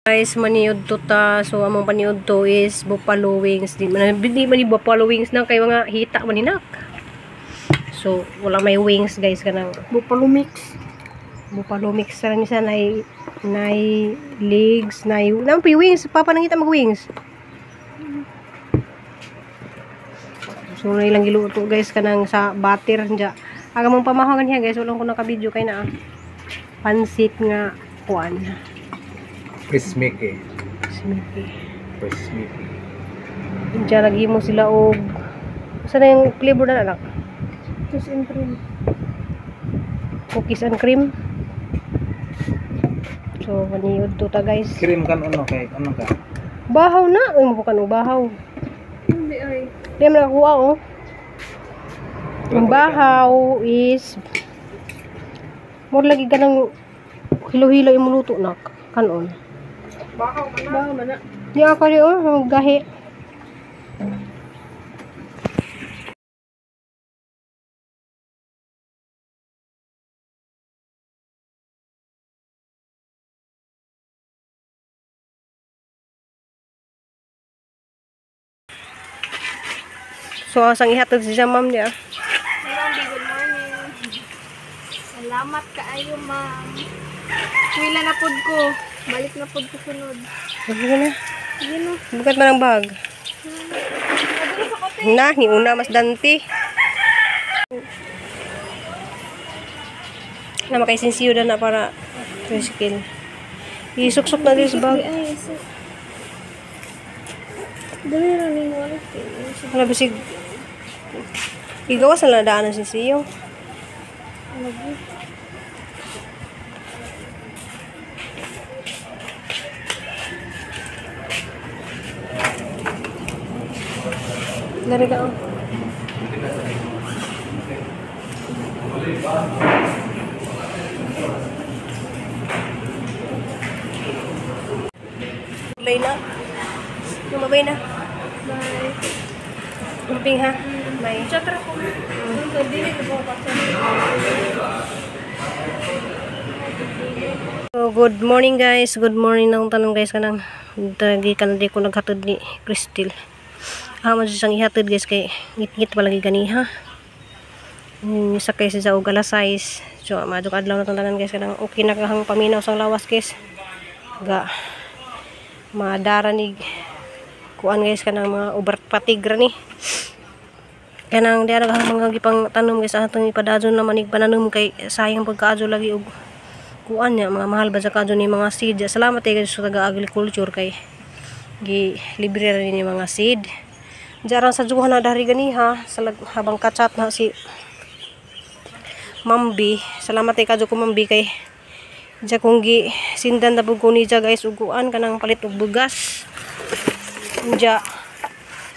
Guys, maniud to ta. So among paniud to is buffalo wings. Di man ni buffalo wings na kay mga hita man hinak. So wala may wings guys, kanang buffalo mix. Buffalo mix ra ni siya, nay legs, nay nang wings, papa nangita mag wings. So na ilang giluto guys kanang sa butter dya. Aga mong pamahagan niya guys, walang ko naka-video kay na pansit nga kuan. Prismiki. Prismiki. Prismiki. Diyan naghimo sila og saan na yung flavor na anak? Cookies and cream. Cookies and cream. So maniud to ta guys. Cream kan ano kay ano ka? Bahaw na, uy mo kan bahaw. Hindi ay. Di man nakakuha oh. Ang bahaw is more lagi kanang hilo-hilo imong luto nak kanon. Bahaw man na. Bahaw man na. Di ako di oh, gahi. So, asang ihatod siya ma'am niya. Hello, good morning. Salamat kaayo, ma'am. Wila na pod ko. Balik na pod ko sunod. Sige na. Sige no. Bukat man ang bag. Na, ni una mas danti. Na makaisinsiyo na para tricycle. Isuksok na din sa bag. Dali na ning wallet. Wala bisig. Igawas na lang daan ang sinsiyo. Dari ka oh. Bye na. Lumabay na. Bye. Lumping ha. Bye. Chat ra ko. So, good morning guys. Good morning na akong tanong guys kanang dagi kan di ko naghatod ni Crystal. Amo siyang ihatod guys kay ngit-ngit pa lagi ganiha. Sakay siya og alas 6. So madug adlaw na tong tanan guys kanang okay na kahang paminaw sang lawas guys. Ga madara ni kuan guys kanang mga overpatig ra ni. Kanang diara kahang mga gipang tanom guys atong ipadadyon naman ig pananom kay sayang pagkaadyo lagi og kuan niya mga mahal ba sa kaadyo ni mga seed. Salamat guys sa taga agriculture kay gi libre ra ni mga seed. Jarang sa juhan na dari ganiha sa habang kachat na si Mambi. Salamat kay kadyo ko Mambi kay dya kong gi sindan na pud ko ni dya guys og kuan kanang palit og bugas. Dya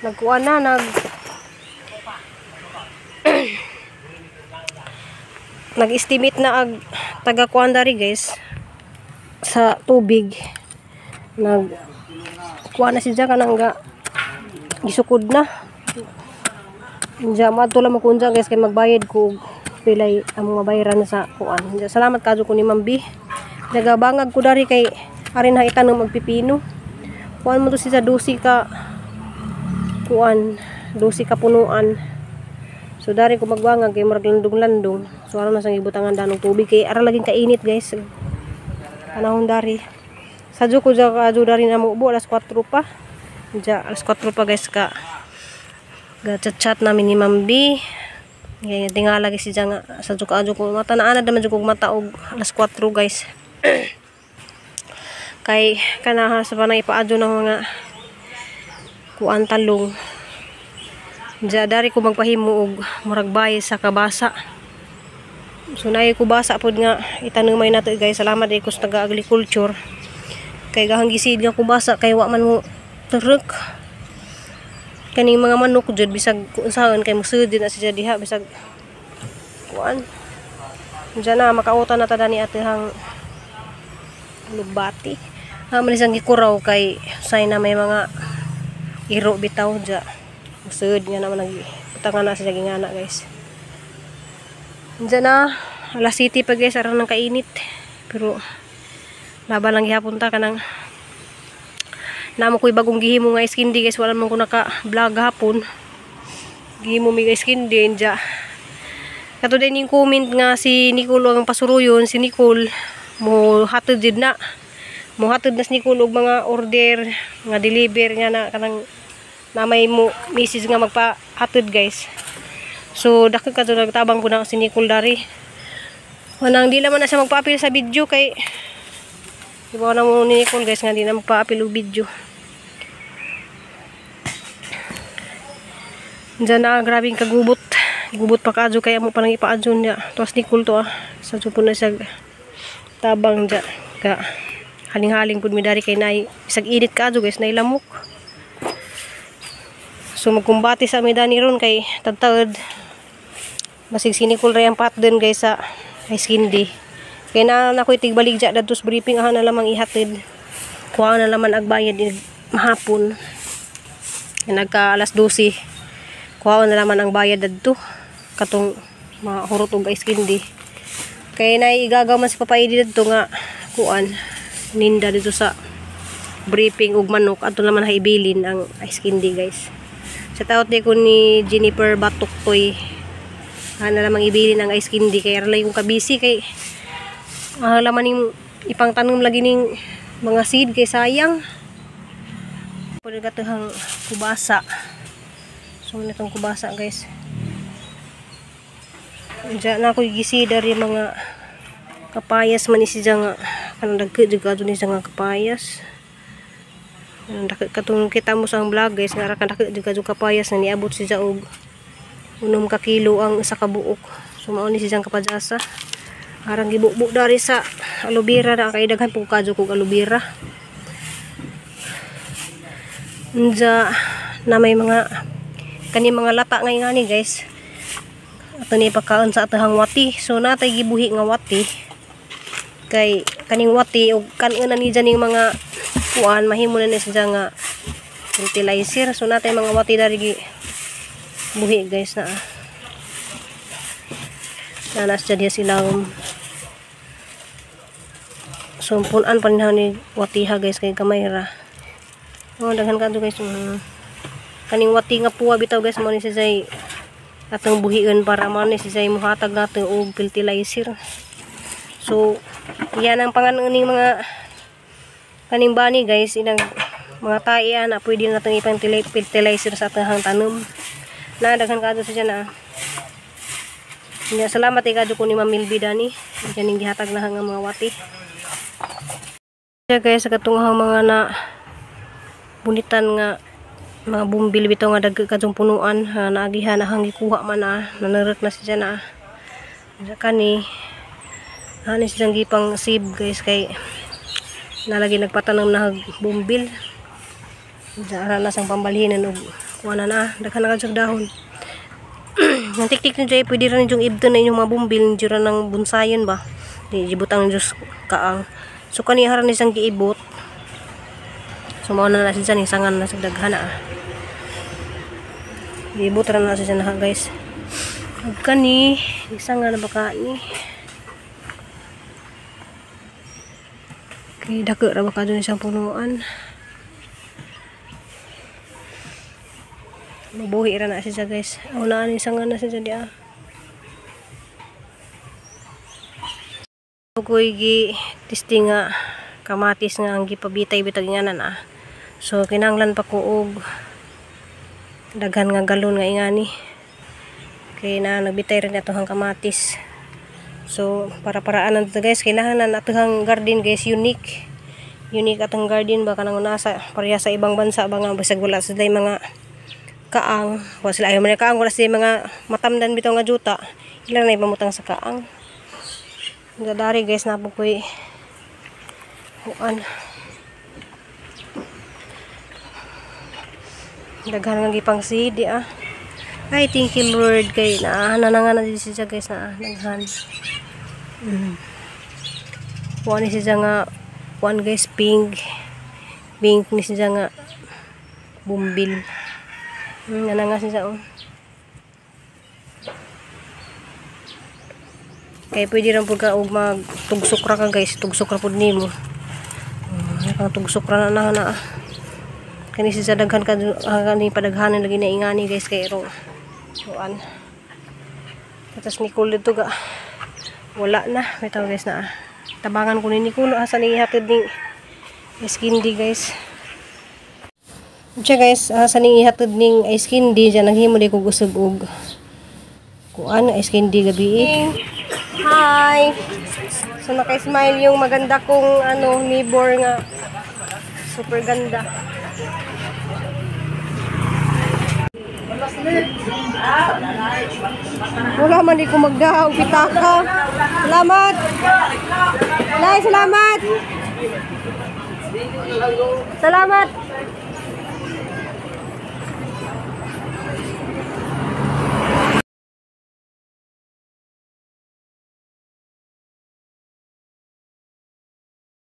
nagkuan na nag nag-estimate na ag taga kuan dari guys sa tubig. Nag kuan na si dya kanang ga gisukod na. Dya madto lang mo kunja guys kay magbayad ko pilay ang mga bayaran sa kuan. Dya, salamat kadyo ko ni Mambi. Nagabangag ko dari kay arin ha itanong magpipino. Kuan mo to siya 12 ka kuan, 12 ka punuan. So dari ko magbangag kay murag landong-landong. So aron na sang ibutangan danong tubig kay ara laging kainit guys. Panahon dari. Sadyo ko dya kadyo dari na mo alas 4 pa. Dya alas 4 pa guys ka ga chat-chat namin ni Mambi. Kaya tingala guys siya nga sa kadyo ko mata na anad naman jud kog mata og alas 4 guys. Kay kanaha sa panay ipaadyo ng mga kuan talong. Dya dari ko magpahimo og murag bay sa kabasa. So naay ko basa pod nga itanumay nato guys. Salamat ay ko sa taga agriculture. Kay gahang gisid nga kubasa kay wa man mo turek. Kaning mga manok jud bisag unsaon kay musud na siya diha bisag kuan. Diyan na makautan na ta dani atehang lubati. Ha man isang gikuraw kay say na may mga iro bitaw dya. Musud nga naman nag butangan na siya gingana guys. Diyan na alas city pa guys aron nang kainit. Pero laban lang gihapon ta kanang Namo ko'y bagong gihimo nga ice candy guys, wala man ko naka-vlog hapon. Gihimo mi ice candy dya. Kato din yung comment nga si Nicole ang pasuruyon, si Nicole mo hatod jud na. Mo hatod na si Nicole og mga order nga deliver nga na kanang na may mo message nga magpahatod guys. So dako kadto nagtabang ko na si Nicole dari. Wanang di naman na siya magpa-apil sa video kay iba na mo ni Nicole guys nga di na magpa-apil og video. Diyan na grabing kagubot. Gubot pa kaadyo kaya mo pa nang ipaadyo niya. Tuwas Nicole to ah. Sa po na siya tabang dya. Ka haling-haling pud mi dari kay nay isag init kaadyo guys, nay lamok. So magkumbate sa mi dani ron kay tadtaod. Basig si Nicole ra ang patden guys sa ice candy. Kay na ako'y tigbalik dya dadto sa briefing aha na lamang ihatid. Kuha na laman agbayad mahapon. Nagka alas 12. Kuha na laman ang bayad dadto katong mahurot og ice candy. Kay naiigagaw man si Papa Edi dadto nga kuan ninda dito sa briefing og manok adto naman haibilin ang ice candy guys. Shout out ko ni Jennifer Batuktoy. Ana lamang ibilin ang ice candy kay aralay kong kabisi kay laman ning ipangtanom lagi ning mga seed kay sayang. Pwede katuhang kubasa. So nitong kubasa guys. Diyan na ako gisi dari mga kapayas man siya nga kanang dagko jud kadto ni siya nga kapayas. Kanang dagko katong kita mo sa ang vlog guys nga ra kan dagko jud kadto kapayas na niabot siya og 6 ka kilo ang isa ka buok. So mao ni siya kapadjasa. Arang gibukbuk dari sa aloe vera na kay daghan pud kadto kog aloe vera. Unja na may mga kani mga lata ngay ngani guys. Ato ni pagkaon sa atong wati. So natay gibuhi nga wati. Kay kaning wati og kan-on na ni dyan ning mga kuan mahimo na ni siya nga fertilizer. So natay mga wati dari gi buhi guys na. Nanas dyan diya silang. So punan pa ni watiha guys kay gamay ra. Oh daghan kadto guys. Kaning wati nga puwa bitaw guys mo ni siya say atong buhion para man ni siya muhatag nato og fertilizer. So yan ang panganon ning mga kaning bani guys, inang mga tae na pwede natong ipang fertilizer sa atong tanom. Na daghan kadto siya na. Nya salamat kay kadto ko ni Ma'am Milby dani. Diyan ning gihatag na nga mga wati. Siya guys sa katong mga na bunitan nga mga bumbil bitaw nga dagko kadtong punuan ha, naagihan na hang gikuha man na nanarek na siya na. Kani ani siyang gipang save guys kay nalagi nagpatanom na bumbil. Ara na sang pambalhinan og kuha na na daghan na kadtong dahon. Ang tiktik nyo dyan, pwede rin yung ibto na inyong mga bumbil nyo rin ng bunsayon ba di jibutang Diyos kaang. So kani haran ni siyang giibot. So mao na na siya ning sangan na sa daghan na. Giibot ra na siya na guys. Ug kani isangan na baka ni. Kay dako ra baka dun siyang punuan. Mabuhi ra na siya guys. Una ni sangan na siya diya. Koy gi testing nga kamatis nga ang gipabitay bitag nga na. So kinahanglan pa ko og daghan nga galon nga ingani. Kay na nagbitay ra na atohang kamatis. So para paraanan to guys, kailangan na atohang garden guys unique. Unique atong garden ba kanang nasa pareha sa ibang bansa ba nga bisag wala sila mga kaang, wala sila ayaw man kaang, wala sila mga matamdan bitaw nga juta. Ila na ibamutang sa kaang. Dari guys na po ko'y kuan. Daghan nga gipang seed ah. Ay thank you Lord kay na nanangan na siya guys na daghan. Kuan ni siya nga kuan guys pink. Pink ni siya nga bumbil. Nanangas siya oh. Kay pwede rin pud ka og magtugsok ra ka guys, tugsok ra pud nimo. Kang tugsok ra na na. Kani siya daghan ka kani padaghanan lagi na ingani, guys, kay rong kuan. Tapos Nicole dito ga wala na. Bitaw, guys, na. Tabangan ko ni Nicole asa ni ihatid ning ice candy, guys. Siya, guys, asa ning ihatid ning ice candy diyan, naghimo di ko usab og kuan, ice candy gabi. Hi. So naka-smile yung maganda kong ano neighbor nga super ganda. Wala man di ko magdaw, pitaka. Salamat. Lai, salamat. Salamat.